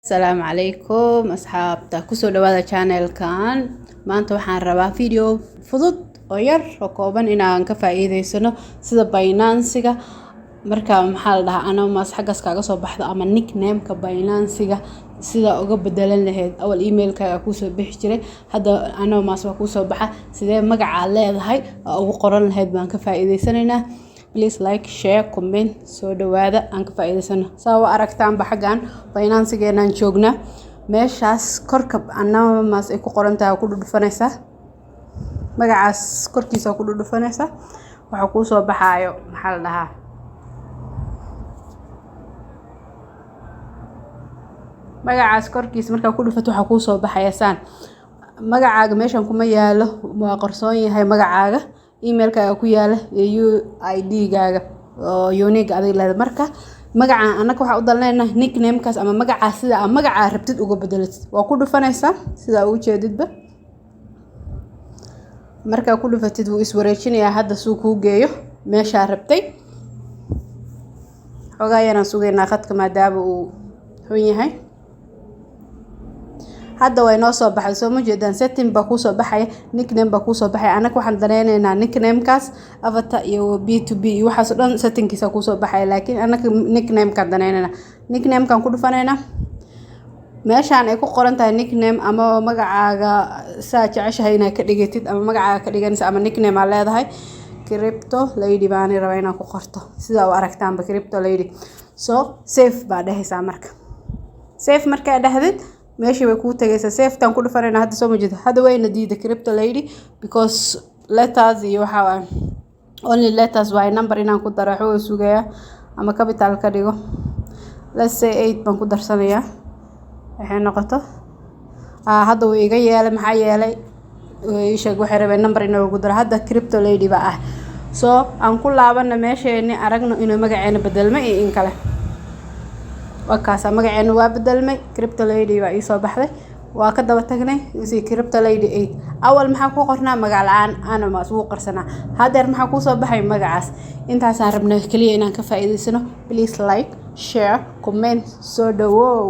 Asalaamu calaykum asxaabta, kusoo dhawaada channelkan. Maanta waxaan rabaa video fudud oo yar oo kooban inaan ka faa'iideysano sida Binance-ga marka, maxaa la dhahaa, anonymous xaggaas kaaga soo baxdo ama nickname-ka Binance-ga sida uga bedelan lahayd. Awal emailkaaga kuusoo bixi jiray, hadda anonymous waa kuusoo baxa. Sidee magacaa leedahay oo ugu qoran lahayd baan ka faa'iideysanaynaa. Please like, share, comment. Soo dhawaada, aan ka faa'iideysano. Saa u aragtaanba, xaggan Binance-geenaan joognaa. Meeshaas korka anonymous ay ku qoran tahay ku dhudhufanaysaa, magacaas korkiisa ku dhudhufanaysaa. Waxaa kuusoo baxaayo, maxaa la dhahaa, magacaas korkiisa markaa ku dhufato, waxaa kuusoo baxaya saan. Magacaaga meeshan kuma yaalo, waa qarsoon yahay magacaaga. Emailkaaga ku yaala iyo UID-gaaga oo unique adiga leedahay. Marka magacaan annaka waxaa u dalnayna nicknamekaas ama magacaas, sida aa magacaa rabtid uga bedelatid, waa ku dhufanaysaa sidaa ugu jeedidba. Markaa ku dhufatid, wuu iswareejinayaa hadda suu kuu geeyo meeshaa rabtay. Xoogaa yaraan sugaynaa khadka maadaama uu xun yahay. Hadda way noo soo baxay, soo ma jeedaan? Setting baa kuusoo baxaya, nickname baa kuusoo baxaya. Annaga waxaan danaynaynaa nicknamekaas. Avatar iyo B2B iyo waxaas oo dhan settingkiisa kuusoo baxaya, laakiin annaga nicknamekaan danaynaynaa. Nicknamekaan ku dhufanaynaa. Meeshaan ay ku qoran tahay nickname ama magacaaga saa jeceshahay inaad ka dhigatid ama magacaaga ka dhiganaysa ama nickname aa leedahay, Crypto Lady baani rabaa inaan ku qorto. Sidaa u aragtaanba, Crypto Lady. So save baa dhehaysaa. Marka save markaa dhahdid, meeshii way kuu tagaysaa. Save-taan ku dhufanayna hadda, soo ma jeedo? Hadda wayna diiday Crypto Lady because letters iyo waxaa only letters waaye. Number inaan ku daro waxba sugayaa ama capital ka dhigo. Let's say eight baan ku darsanayaa, waxay noqoto. Hadda wuu iga yeelay. Maxaa yeelay, sheeg, waxay rabeen number in lagu daro. Hadda Crypto Lady baa ah. So aan ku laabana meesheeni, aragno inuu magaceena bedelmay iyo in kale. Waa kaasa, magaceena waa bedelmay, Crypto Lady baa iisoo baxday. Waa ka daba tagnay si Crypto Lady eight. Awal maxaa ku qornaa? Magac la-aan, anonymous wuu qarsanaa. Haddeer maxaa kuusoo baxay? Magacaas. Intaasaan rabnay keliya inaan ka faa'iidaysano. Please like, share, comment. Soo dhawow.